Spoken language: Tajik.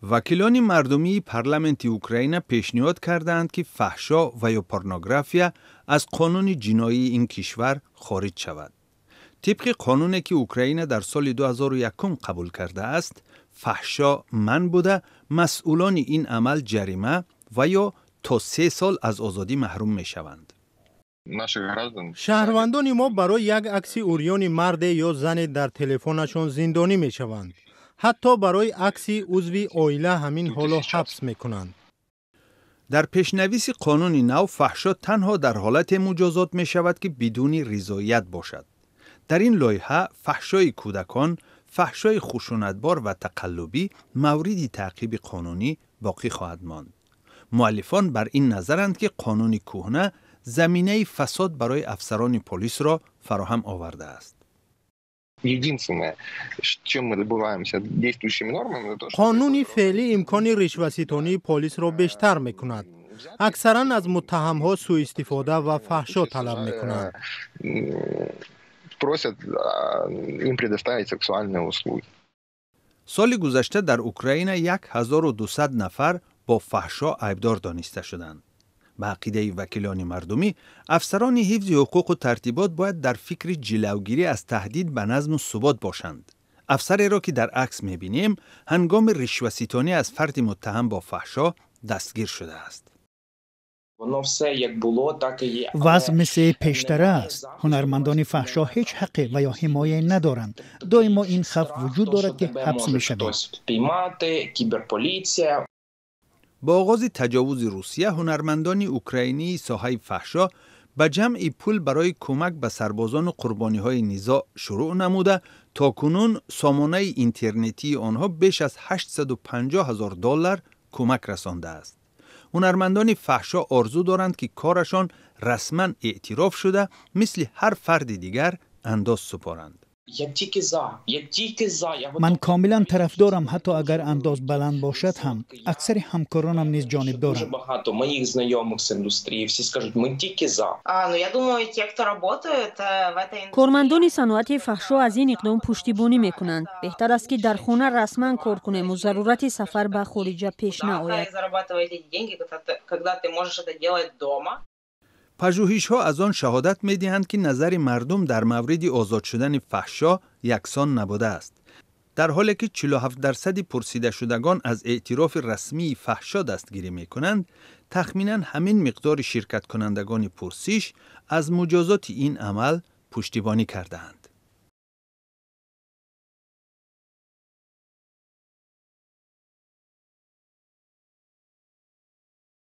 Вакилони мардумии парламенти Украина пешниҳод кардаанд, ки фаҳшо ва ё порнография аз қонуни ҷиноии ин кишвар хориҷ шавад. Тибқи қонуне, ки Украина дар соли 2001 қабул кардааст, фаҳшо манъ буда, масъулони ин амал ҷарима ва ё то 3 сол аз озодӣ маҳрум мешаванд. Шаҳрвандони мо барои як акси урёни марде ё зане дар телефонашон зиндонӣ мешаванд. Ҳатто барои акси узви оила ҳамин ҳоло ҳабс мекунанд. Дар пешнависи қонуни нав фаҳшо танҳо дар ҳолате муҷозот мешавад, ки бидуни ризоят бошад. Дар ин лоиҳа фаҳшои кӯдакон, фаҳшои хушунатбор ва тақаллубӣ мавриди таъқиби қонунӣ боқӣ хоҳад монд. Муаллифон бар ин назаранд, ки қонуни кӯҳна заминаи фасод барои афсарони полисро фароҳам овардааст. Единственное, чем мы добиваемся действующими нормами, то, Қонуни феълӣ имкони ришваситонии полисро бештар мекунад. Аксаран аз муттаҳамҳо сӯистифода ва фаҳшо талаб мекунанд. Просят им предоставить сексуальные услуги. Соли гузашта дар Украина 1200 нафар бо фаҳшо айбдор дониста шуданд. Ба ақидаи вакилони мардумӣ, афсарони ҳифзи ҳуқуқу тартибот бояд дар фикри ҷилавгирӣ аз таҳдид ба назму субот бошанд. Афсареро, ки дар акс мебинем, ҳангоми ришваситонӣ аз фарди муттаҳам бо фаҳшо дастгир шудааст. Вазъ мисли пештара аст. Ҳунармандони фаҳшо ҳеҷ ҳаққе ва ё ҳимояе надоранд. Доимо ин хавф вуҷуд дорад, ки ҳабс мешавед. Бо оғози таҷовузи Русия ҳунармандони украинии соҳаи фаҳшо ба ҷамъи пул барои кӯмак ба сарбозону қурбониҳои низоъ шурӯъ намуда, то кунун сомонаи интернетии онҳо беш аз 850 ҳазор доллар кӯмак расондааст. Ҳунармандони фаҳшо орзу доранд, ки корашон расман эътироф шуда, мисли ҳар фарди дигар андоз супоранд. Ман комилан тарафдорам, ҳатто агар андоз баланд бошад ҳам. Аксари ҳамкоронам низ ҷонибдоранд. Багато моих знакомых с индустрии, все скажут: мы тільки за. Ну, я думаю, те, кто работает в этой Кормандони саноати фаҳшо аз ин иқдом пуштибонӣ мекунанд. Беҳтар аст, ки дар хона расман кор кунему зарурати сафар ба хориҷа пеш наояд. Зарабатывать эти деньги, когда ты можешь это делать дома. Пажӯҳишҳо аз он шаҳодат медиҳанд, ки назари мардум дар мавриди озод шудани фаҳшо яксон набудааст. Дар ҳоле ки 47 дарсади пурсидашудагон аз эътирофи расмии фаҳшо дастгирӣ мекунанд, тахминан ҳамин миқдори ширкаткунандагони пурсиш аз муҷозоти ин амал пуштибонӣ кардаанд.